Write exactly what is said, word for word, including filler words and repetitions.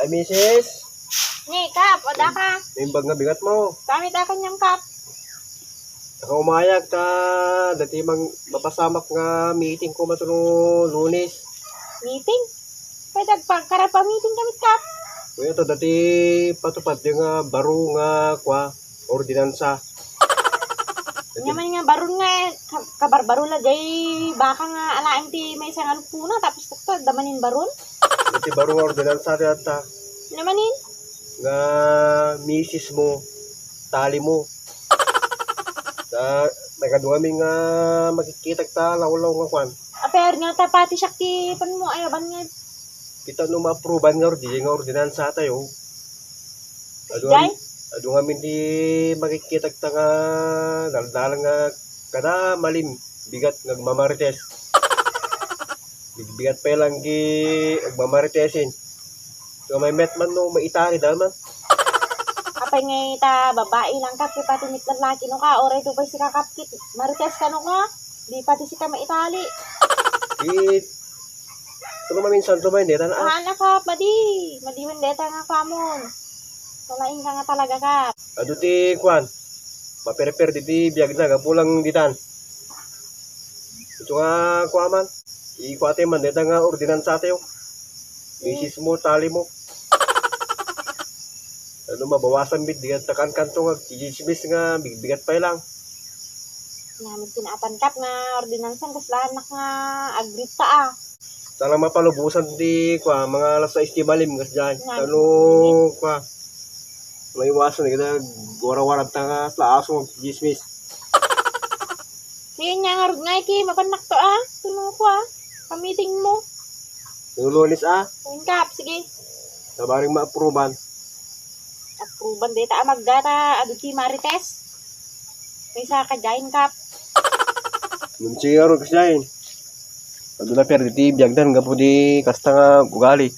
Ay, misis. Ni, Kap, o daka. Imbag nga bigat mo. Kami ta kanyang Kap. Nakaumayag ta dati mang mapasamak nga meeting ko matuno Lunes. Meeting? Kaya dagpagkarapa meeting kami, Kap. Kuya, to dati patupad yung nga baro nga kwa, ordinansa. Nya man nga baron nga, eh, ka-, kabarbaro la jay baka nga alaen ti maysa nga lupona, tapos takto, adda manin baron. Iti baro nga ordinansa ti atta. Nya manin? Nga misis mo, tali mo. Ta, nagadu amin nga makikitag ta lawlaw nga kwan. Aper nga ta pati siak ti pan mo, ay, aban nga. Kita no maapruban nga ordi-, nga ordinansa tayo. Adu Jay? Am-, adu ngamin ti makikitag ta nga daldalan nga kada malim bigat nga agmamarites. Bigbigat pay lang ti agmamaritesin. So, may met man no maitari dal man. Apay nga ita babae lang Kap, pati met lallaki no ka, oray to pay sika Kap, kit marites ka no ka, di pati sika maitali. Di, ito naman minsan to ba, hindi, tan-, ah. Haan na Kap, madi. Madi man deta nga kwamon. Walain ka nga talaga Kap. Adu ti kwan, maperper diti biag na, gapu lang ditan. Ito nga kua man, ikuate man deta nga ordinansa tayo. Misis mo, tali mo. Ano, mabawasan bit, di ka takan kanto nga, chismis nga, bigbigat pay lang. Namit kinaatan Kap nga ordinansa, kasla anak nga agrit ta, ah. Sana mapalubusan ti, kua, mga alas sais ti malim, kas dyan. Nga, ano, kua, maiwasan, kita, warawarad ta nga, sa aso, chismis. Sige, nya ngarud nga, iki, mapannak to, ah. Tuno ko, ah. Pamiting mo. Yung Lunes, ah. Yung Kap, sige. Sabaring maapruban. Apruban, deta, ah, maggata, adu ti marites. May sa ka, Jain Kap. Nung siguro kasi, adu na per diti biagdan, gapu di kasta nga ugali.